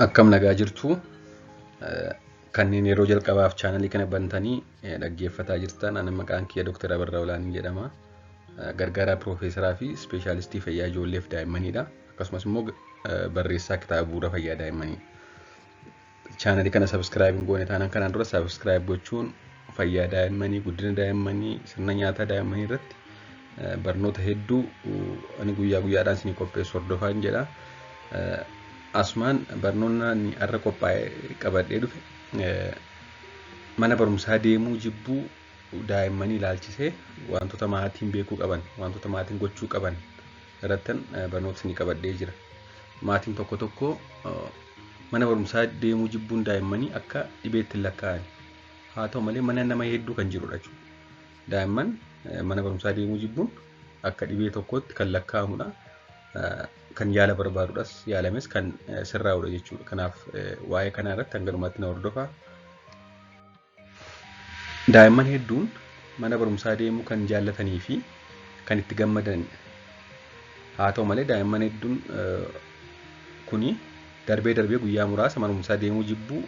Akkam nagaa jirtu? Kanneen yeroo jalqabaaf chaanalii kana bantanii dhaggeeffataa jirtan, ani maqaan kiyya Dr. Abarraa Olaanii jedhama. Gargaaraa Piroofeesaraa fi Ispeeshaalistii Fayyaa Ijoolleef Daa'immaniidha. Akkasumas immoo barreessaa kitaaba bu'uura fayyaa daa'immanii. Chaanalii kana subscribe hin goone taanaan kanaan dura subscribe gochuun fayyaa daa'immanii, guddina daa'immanii, sirna nyaataa daa'immanii irratti barnoota hedduu ani guyyaa guyyaadhaan isinii qopheessu hordofaan jedha. Asumaan barnoonni ani har'a qophaa'e qabadhee dhufe mana barumsaa deemuu jibbuu daa'immanii ilaalchisee wantoota maatiin beekuu qaban, wantoota maatiin gochuu qaban irrattan barnoota isinii qabadhee jira. Maatiin tokko tokko mana barumsaa deemuu jibbuun daa'immanii akka dhibeetti hin lakkaa'an. Haa ta'u malee mana nama hedduu kan jirudha jechuudha. Daa'imman mana barumsaa deemuu jibbuun akka dhibee tokkootti kan lakkaa'amudha. Kan yaala barbaadudhas, yaalames kan sirraa'udha jechuudha. Kanaaf waa'ee kanaa irratti hanga dhumaatti na hordofaa. Daa'imman hedduun mana barumsaa deemuu kan jaallatanii fi kan itti gammadanidha. Haa ta'u malee daa'imman hedduun kuni darbee darbee guyyaa muraasa mana barumsaa deemuu jibbuu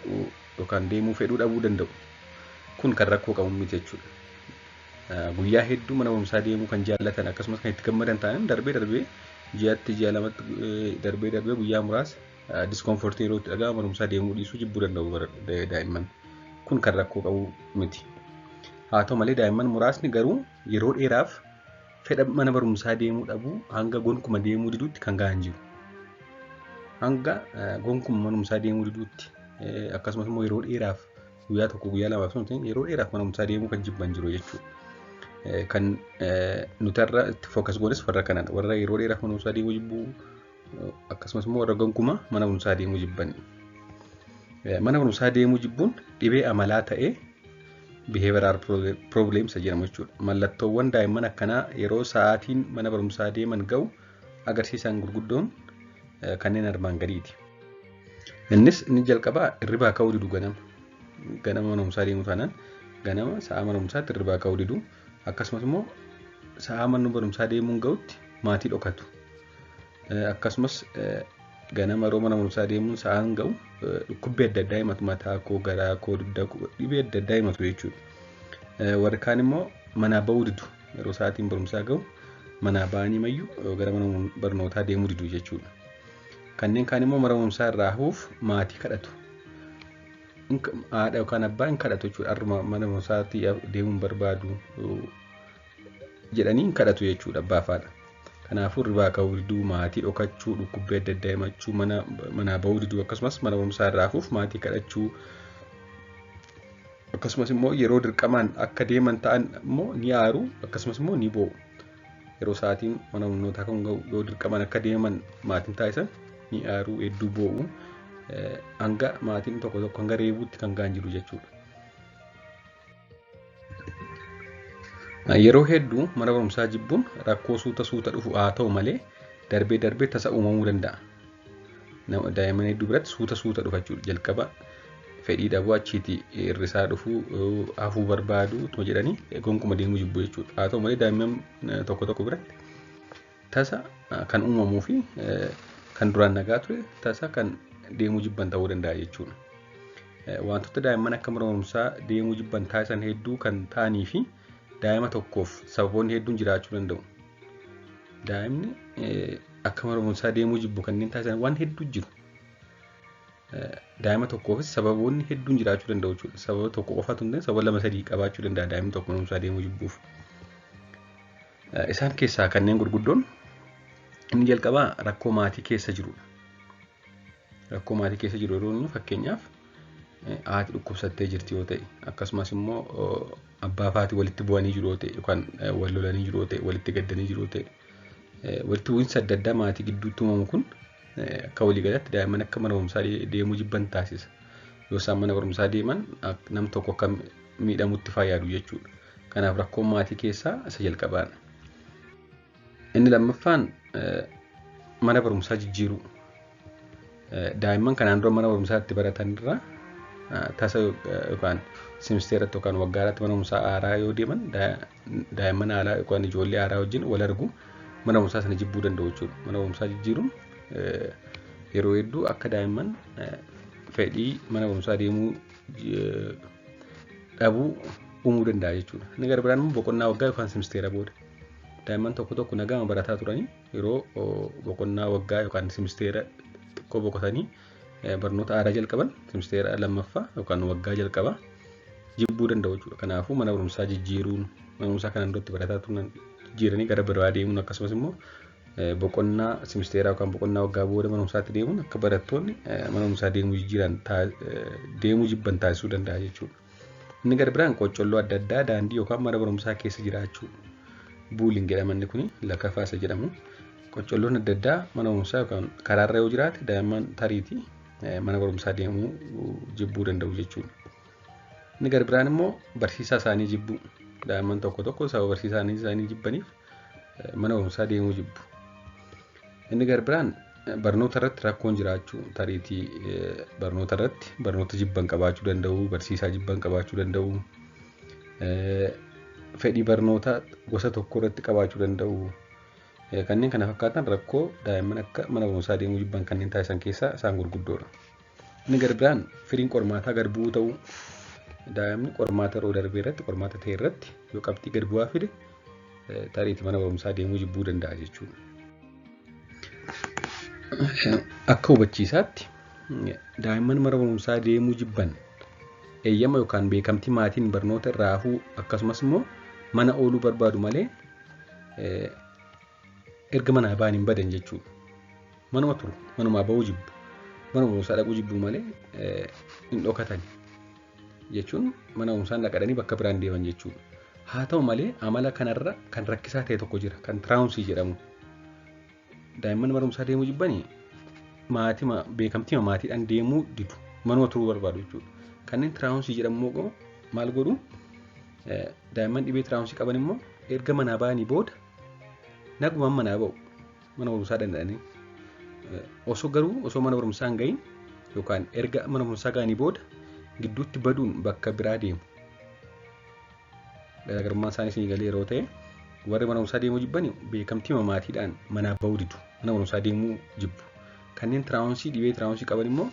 yookaan deemuu fedhuu dhabuu danda'u. Kun kan rakkoo qabu miti jechuudha. Guyyaa hedduu mana barumsaa deemuu kan jaallatan akkasumas kan itti gammadan ta'an darbee darbee ji'atti ji'a lamatti darbee darbee guyyaa muraasa discomfortii yeroo itti dhaga'amu barumsaa deemuu dhiisuu jibbuu danda'u daa'imman. Kun kan rakkoo qabu miti. Haa ta'u malee daa'imman muraasni garuu yeroo dheeraaf fedha mana barumsaa deemuu dhabuu hanga gonkuma deemuu diduutti kan gahan jiru. Hanga gonkuma mana barumsaa deemuu diduutti akkasumas immoo yeroo dheeraaf guyyaa tokko guyyaa lamaaf osoo hin ta'in yeroo dheeraaf mana barumsaa deemuu kan jibban jiru jechuudha. Kan nuti har'a itti fookas goones warra kanadha. Warra yeroo dheeraaf mana barumsaa deemuu jibbuu akkasumas immoo warra gonkuma mana barumsaa deemuu jibban. Mana barumsaa deemuu jibbuun dhibee amalaa ta'ee behavioral problems jedhamu jechuudha. Mallattoowwan daa'imman akkanaa yeroo sa'aatiin mana barumsaa deeman ga'u agarsiisan gurguddoon kanneen armaan gadiiti. Innis inni jalqabaa hirribaa ka'uu didu ganama. Ganama mana barumsaa deemuu taanaan ganama sa'a mana barumsaatti hirribaa ka'uu didu. Akkasumas immoo sa'a mana barumsaa deemuun ga'utti maatii dhokatu. Akkasumas ganama yeroo mana barumsaa deemuun sa'aan ga'u dhukkubbii adda addaa himatu, mataa koo, garaa koo, dugda koo, dhibee adda addaa himatu jechuudha. Warri kaan immoo manaa ba'uu didu. Yeroo sa'aatiin barumsaa ga'u manaa ba'anii mayyuu gara mana barnootaa deemuu didu jechuudha. Kanneen kaan immoo mana barumsaa irraa hafuuf maatii kadhatu. Haadha yookaan abbaa hin kadhatu jechuudha. Har'uma mana barumsaatti deemuun barbaadu jedhanii hin kadhatu jechuudha abbaa fi haadha. Kanaafuu hirribaa ka'uu diduu, maatii dhokachuu, dhukkubbii adda addaa himachuu, mana manaa ba'uu diduu akkasumas mana barumsaa irraa hafuuf maatii kadhachuu akkasumas immoo yeroo dirqamaan akka deeman ta'an immoo ni aaru akkasumas immoo ni boo'u. Yeroo sa'aatiin mana barnootaa kan ga'u yoo dirqamaan akka deeman maatiin taasisan ni aaru, hedduu boo'u. Hanga maatiin tokko tokko hanga reebuutti kan ga'an jiru jechuudha. Yeroo hedduu mana barumsaa jibbuun rakkoo suuta suuta dhufu haa ta'u malee darbee darbee tasa uumamuu danda'a. Daa'imman hedduu biratti suuta suuta dhufa jechuudha. Jalqaba fedhii dhabuu achiiti hir'isaa dhufuu hafuu barbaadu utuma jedhanii gonkuma deemuu jibbu jechuudha. Haa ta'u malee daa'imman tokko tokko biratti tasa kan uumamuu fi kan duraan nagaa ture tasa kan deemuu jibban ta'uu danda'a jechuudha. Wantoota daa'imman akka mana barumsaa deemuu jibban taasisan hedduu kan ta'anii fi daa'ima tokkoof sababoonni hedduun jiraachuu danda'u. Daa'imni akka mana barumsaa deemuu jibbu kanneen taasisan waan hedduu jiru. Daa'ima tokkoofis sababoonni hedduun jiraachuu danda'u jechuudha. Sababa tokko qofaatu hin ta'in sababa lama sadii qabaachuu danda'a daa'imni tokko mana barumsaa deemuu jibbuuf. Isaan keessaa kanneen gurguddoon inni jalqabaa rakkoo maatii keessa jirudha. Rakkoo maatii keessa jiru yeroo inni fakkeenyaaf haati dhukkubsattee jirti yoo ta'e akkasumas immoo abbaa fi haati walitti bu'anii jiru yoo ta'e yookaan wal lolanii jiru yoo ta'e walitti gaddanii jiru yoo ta'e walitti bu'iinsa adda addaa maatii gidduutti uumamu kun akka waliigalaatti daa'imman akka mana barumsaa deemuu jibban taasisa. Yoo isaan mana barumsaa deeman nam tokko akka miidhamutti fayyadu jechuudha. Kanaaf rakkoon maatii keessaa isa jalqabaadha. Inni lammaffaan mana barumsaa jijjiiruu. Daa'imman kanaan dura mana barumsaa itti baratan irraa tasa yookaan simisteeratti yookaan waggaarratti mana barumsaa haaraa yoo deeman daa'imman haaraa yookaan ijoollee haaraa wajjin wal argu mana barumsaa sana jibbuu danda'u jechuudha. Mana barumsaa jijjiiruun Yeroo hedduu akka daa'imman fedhii mana barumsaa deemuu dhabuu uumuu danda'a jechuudha. Inni gara biraan immoo boqonnaa waggaa yookaan simisteera booda. Daa'imman tokko tokko nagama barataa turanii yeroo boqonnaa waggaa yookaan simisteera xiqqoo boqotanii barnoota aadaa jalqaban simisteera lammaffaa yookaan waggaa jalqabaa jibbuu danda'u jechuudha. Kanaafuu mana barumsaa jijjiiruun mana barumsaa kanaan duratti barataa turan jijjiiranii gara biraa deemuun akkasumas immoo boqonnaa simisteeraa yookaan boqonnaa waggaa booda mana barumsaatti deemuun akka barattoonni mana barumsaa deemuu jijjiiran deemuu jibban taasisuu danda'a jechuudha. Inni gara biraan qoccolloo adda addaa daandii yookaan mana barumsaa keessa jiraachuu. Bullying jedhama inni kun lakkaffaa isa jedhamu. Qoccolloon adda addaa mana barumsaa yookaan karaarra yoo jiraate daa'imman tariitii mana barumsaa deemuu jibbuu danda'u jechuudha. Inni gara biraan immoo barsiisaa isaanii jibbuu. Daa'imman tokko tokko sababa barsiisaa isaanii jibbaniif mana barumsaa deemuu jibbu. Inni gara biraan barnoota irratti rakkoon jiraachuu tariitii barnoota irratti barnoota jibban qabaachuu danda'u, barsiisaa jibban qabaachuu danda'u, fedhii barnoota gosa tokko irratti qabaachuu danda'u. Kanneen kana fakkaatan rakkoo daa'imman akka mana barumsaa deemuu jibban kanneen taasisan keessaa isaan gurguddoodha. Inni gara biraan firiin qormaataa gad bu'uu ta'uu daa'imni qormaata yeroo darbee irratti qormaata ta'e irratti yoo qabxii gad bu'aa fide tariitii mana barumsaa deemuu jibbuu danda'a jechuudha. Akka hubachiisaatti daa'imman mana barumsaa deemuu jibban eeyyama yookaan beekamtii maatiin barnoota irraa hafuu akkasumas immoo mana ooluu barbaadu malee erga manaa ba'an hin badan jechuudha. Manuma turu, manumaa ba'uu jibbu, mana barumsaa dhaquu jibbu malee hin dhokatan jechuun mana barumsaa dhaqanii bakka biraan deeman jechuudha. Haa ta'u malee amala kanarra kan rakkisaa ta'e tokko jira kan truancy jedhamu. Daa'imman barumsaa deemuu jibbanii maatima beekamtii maatiidhaan deemuu didu manuma turuu barbaadu jechuudha. Kanneen truancy jedhamu immoo maal godhu daa'imman dhibee truancy qaban immoo erga manaa ba'anii booda nagumaan manaa ba'u mana barumsaa danda'anii osoo garuu osoo mana barumsaa hin gahin yookaan erga mana barumsaa ga'anii booda gidduutti baduun bakka biraa deemu. Garaagarummaan isaanii isinii galee yeroo ta'e warri mana barumsaa deemuu jibban beekamtii maatiidhaan manaa ba'uu didu mana barumsaa deemuu jibbu. Kanneen truancy dhibee truancy qaban immoo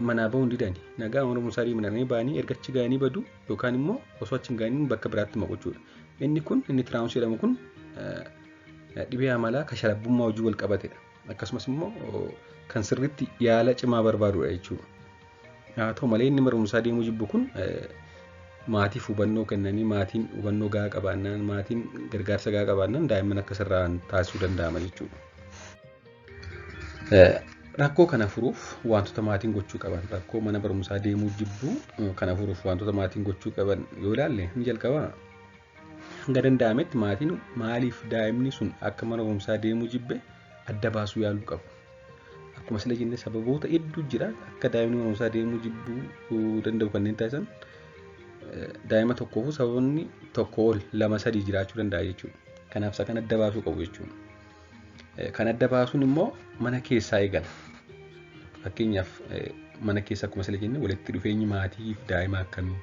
manaa ba'uu hin didani nagaa mana barumsaa deemanii ba'anii erga achi ga'anii badu yookaan immoo osoo achi hin ga'iin bakka biraatti maqu jechuudha. Inni kun inni truancy jedhamu kun dhibee amalaa kashalabbummaa hojii wal qabatedha. Akkasumas immoo kan sirriitti yaala cimaa barbaadudha jechuudha. Haa ta'u malee inni barumsaa deemuu jibbu kun maatiif hubannoo kennanii maatiin hubannoo gahaa qabaannaan maatiin gargaarsa gahaa qabaannaan daa'imman akka sirraan taasisuu danda'ama jechuudha. Rakkoo kana furuuf wantoota maatiin gochuu qaban rakkoo mana barumsaa deemuu jibbuu kana furuuf wantoota maatiin gochuu qaban yoo ilaalle ni jalqabaa. Hanga danda'ametti maatiin maaliif daa'imni sun akka mana barumsaa deemuu jibbe adda baasuu yaaluu qabu. Akkuma sila jenne sababoota hedduu jira akka daa'imni mana barumsaa deemuu jibbuu danda'u kanneen taasisan daa'ima tokkoofu sababni tokko ol lama sadii jiraachuu danda'a jechuudha. Kanaaf isa kan adda baasuu qabu jechuudha. Kan adda baasuun immoo mana keessaa eegala. Fakkeenyaaf mana keessa akkuma sila jenne walitti dhufeenyi maatii fi daa'ima akkamii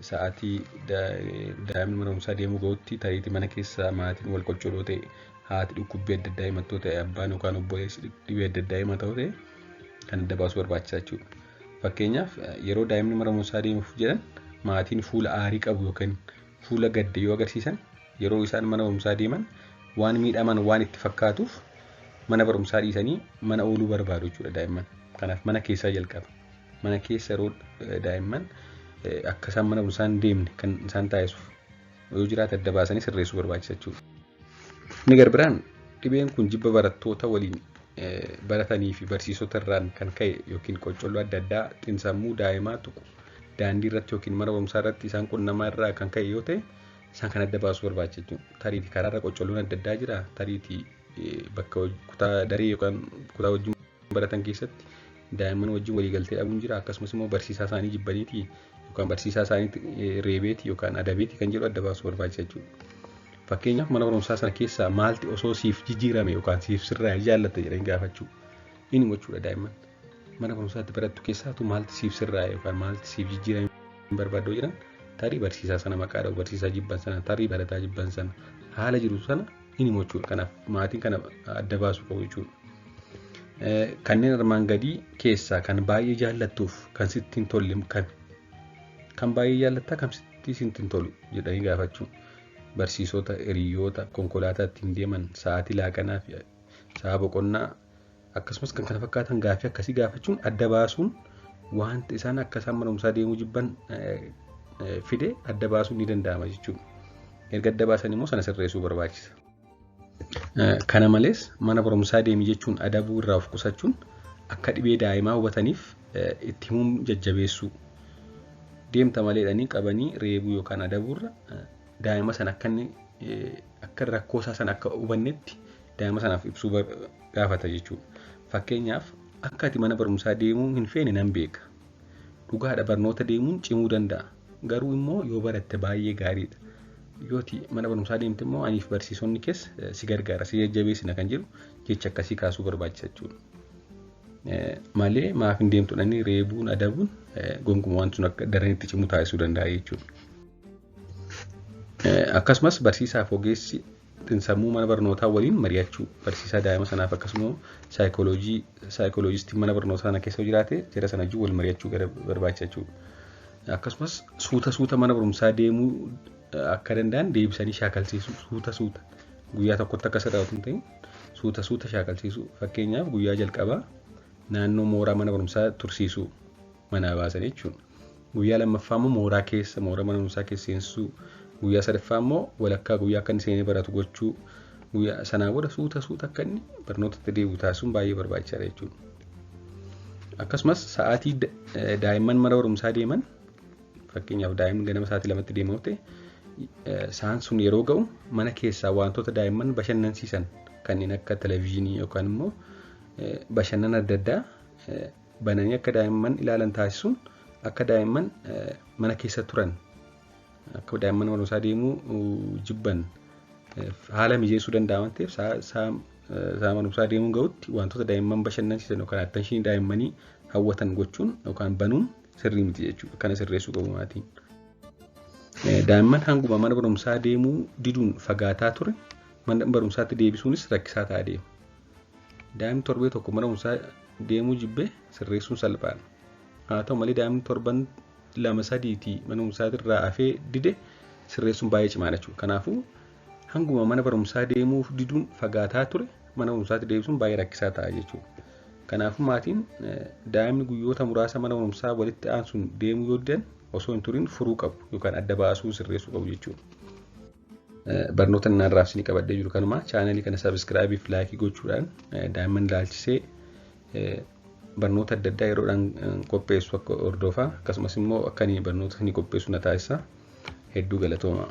sa'aatii daa'imni mana barumsaa deemuu gahutti tariitii mana keessa maatiin wal qoccoloo ta'e haati dhukkubbii adda addaa himattoo ta'e abbaan yookaan obboleessi dhibee adda addaa himatoo ta'e kan adda baasuu barbaachisaa jechuudha. Fakkeenyaaf yeroo daa'imni mana barumsaa deemuuf jedhan maatiin fuula aarii qabu yookaan fuula gadde yoo agarsiisan yeroo isaan mana barumsaa deeman waan miidhaman waan itti fakkaatuuf mana barumsaa dhiisanii mana ooluu barbaadu jechuudha daa'imman. Kanaaf mana keessaa jalqaba. Mana keessa yeroo daa'imman akka isaan mana barumsaa hin deemne kan isaan taasisuuf yoo jiraate adda baasanii sirreessuu barbaachisa jechuudha. Inni gara biraan dhibeen kun jibba barattoota waliin baratanii fi barsiisota irraan kan ka'e yookiin qoccolloo adda addaa xiinsammuu daa'imaa tuqu daandii irratti yookiin mana barumsaa irratti isaan qunnamaa irraa kan ka'e yoo ta'e isaan kan adda baasuu barbaachisa jechuudha. Tariitii karaarra qoccolloon adda addaa jira tariitii bakka kutaa daree yookaan kutaa wajjin baratan keessatti daa'imman wajjin waliigaltee dhabuun jira akkasumas immoo barsiisaa isaanii jibbaniiti yookaan barsiisaa isaanii reebeeti yookaan adabeeti kan jedhu adda baasuu barbaachisa jechuudha. Fakkeenyaaf mana barumsaa sana keessaa maalti osoo siif jijjiirame yookaan siif sirraa'e jaallatta jedhanii gaafachuu. Inni gochuudha daa'imman. Mana barumsaatti barattu keessaatu maalti siif sirraa'e yookaan maalti siif jijjiirame barbaaddu jedhan tarii barsiisaa sana maqaa dha'u barsiisaa jibban sana tarii barataa jibban sana haala jiru sana inni gochuudha. Kanaaf maatiin kana adda baasuu qabu jechuudha. Kanneen armaan gadii keessaa kan baay'ee jaallattuuf kan sitti hin tolle kami? Kan baay'ee jaallattaa kan sitti hin tolu jedhanii gaafachuu. Barsiisota, hiriyoota, konkolaataa ittiin deeman, sa'aatii laaqanaa fi sa'a boqonnaa akkasumas kan kana fakkaatan gaaffii akkasii gaafachuun adda baasuun wanta isaan akka isaan mana barumsaa deemuu jibban fide adda baasuun ni danda'ama jechuudha. Erga adda baasan immoo sana sirreessuu barbaachisa. Kana malees mana barumsaa deemi jechuun adabuu irraa of qusachuun akka dhibee daa'imaa hubataniif itti himuun jajjabeessuu. Deemta maleedhanii qabanii reebuu yookaan adabuurra daa'ima sana akka inni akka rakkoo isaa sana akka hubannetti daa'ima sanaaf ibsuu gaafata jechuudha. Fakkeenyaaf akka ati mana barumsaa deemuu hin feene nan beeka. Dhugaadha barnoota deemuun cimuu danda'a. Garuu immoo yoo baratte baay'ee gaariidha. Yooti mana barumsaa deemte immoo aniif barsiisonni kees si gargaara si jajjabeessina kan jedhu jecha akkasii kaasuu barbaachisa jechuudha. Malee maaf hin deemtu jedhanii reebuun adabuun gonkumaa wanti sun akka daran itti cimu taasisuu danda'a jechuudha. Akkasumas barsiisaaf ogeessi xiinsammuu mana barnootaa waliin mari'achuu barsiisaa daa'ima sanaaf akkasuma saayikooloojistii mana barnootaa sana keessa jiraate jara sana wajjin wal mari'achuu barbaachisa jechuudha. Akkasumas suuta suuta mana barumsaa deemuu akka danda'an deebisanii shaakalsiisuu suuta suuta guyyaa tokkotti akka sirraatu hin ta'in suuta suuta shaakalsiisuu fakkeenyaaf guyyaa jalqabaa naannoo mooraa mana barumsaa tursiisuu manaa baasan jechuudha. Guyyaa lammaffaa immoo mooraa keessa mooraa mana barumsaa keessa seensisuu guyyaa sadaffaa immoo walakkaa guyyaa akka inni seenee baratu gochuu guyyaa sanaa booda suuta suuta akka inni barnootatti deebi'u taasisuun baay'ee barbaachisaadha jechuudha. Akkasumas sa'aatii daa'imman mana barumsaa deeman fakkeenyaaf daa'imni ganama sa'aatii 2tti deema yoo ta'e sa'aan sun yeroo ga'u mana keessaa wantoota daa'imman bashannansiisan kanneen akka televezyiinii yookaan immoo bashannana adda addaa bananii akka daa'imman ilaalan taasisuun akka daa'imman mana keessa turan akka daa'imman barumsaa deemuu jibban haala mijeessuu danda'a waan ta'eef sa'a barumsaa deemuu ga'utti wantoota daa'imman bashannansiisan yookaan attention daa'immanii hawwatan gochuun yookaan banuun sirrii miti jechuudha. Kana sirreessuu qabu maatiin. Daa'imman hanguma mana barumsaa deemuu diduun fagaataa ture mana barumsaatti deebisuunis rakkisaa ta'aa deema. Daa'imni torbee tokko mana barumsaa deemuu jibbee sirreessuun salphaadha. Haa ta'u malee daa'imni torban 2 3 mana barumsaa irraa hafee dide sirreessuun baay'ee cimaadha jechuudha. Kanaafuu hanguma mana barumsaa deemuu diduun fagaataa ture mana barumsaatti deebisuun baay'ee rakkisaa ta'a jechuudha. Kanaafuu maatiin daa'imni guyyoota muraasa mana barumsaa walitti aansuun deemuu yoo didan osoo hin turin furuu qabu yookaan adda baasuu sirreessuu qabu jechuudha. Barnoota inni har'aaf isinii qabadhee jiru kanuma chaanalii kana sabiskiraayibii fi laayikii gochuudhaan daa'imman ilaalchisee barnoota adda addaa yeroodhaan qopheessu akka hordofaa akkasumas immoo akka inni barnoota isinii qopheessu na taasisa. Hedduu galatooma.